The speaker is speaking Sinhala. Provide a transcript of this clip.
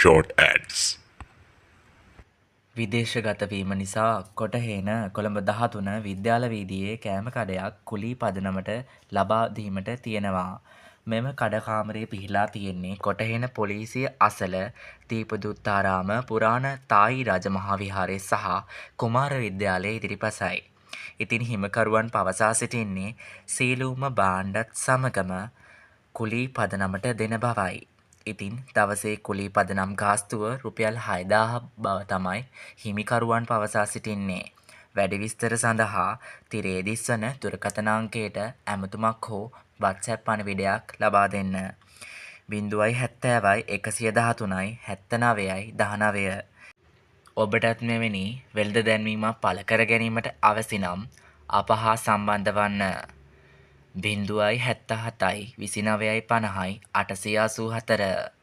Short ads. විදේශගත වීම නිසා කොටහේන කොළඹ 13 විද්‍යාල වීදියේ කෑම කඩයක් කුලී පදනමට ලබා දීමට තියෙනවා. මෙම කඩ කාමරය පිහිටලා තියෙන්නේ කොටහේන පොලිසිය අසල දීපදුත්තාරාම පුරාණ තායි රජ මහා විහාරය සහ කුමාර විද්‍යාලය ඉදිරිපසයි. ඉතින් හිමිකරුවන් පවසා සිටින්නේ සියලුම භාණ්ඩත් සමගම කුලී පදනමට දෙන බවයි. ඉතින් දවසේ කුලී පදනම් ගාස්තුව රුපියල් 6000 බව තමයි හිමිකරුවන් පවසා සිටින්නේ. වැඩි විස්තර සඳහා තිරයේ දිස්වන දුරකථන අංකයට ඇමතුමක් හෝ WhatsApp පණිවිඩයක් ලබා දෙන්න. 070 113 79 19. ඔබටත් මෙවැනි වෙළඳ දැන්වීමක් පළ කර ගැනීමට අවැසි නම් අප හා සම්බන්ධ වන්න. 077 29 50 884.